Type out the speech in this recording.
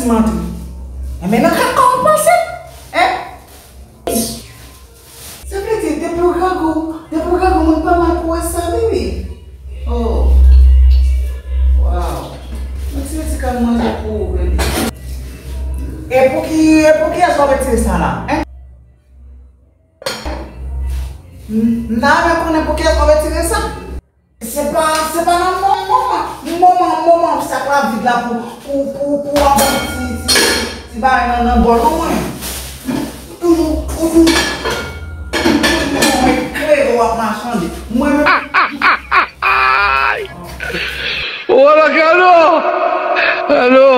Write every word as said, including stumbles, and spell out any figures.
Mande. Enben, nan kat kò w pase. Hein? Sa vle di, depi w grangou, depi w grangou, moun pa mal pou wè sa, baby. Oh. Wow. Mwen tire ti kal manje pou ou, baby. E pou ki, e pou kiyès w ap retire sa la? Hein? M, m ta renmen konnen pou kiyès w ap retire sa. Se pa, se pa nan moman, moman, moman sa k la vid la pou, pou, pou, pou w ap ti, ti, ti bagay nan, nan bòl non mwen. Ou toujou, ou toujou, ou toujou ekle w ap machande. Mwen menm. Wala kado! Kado!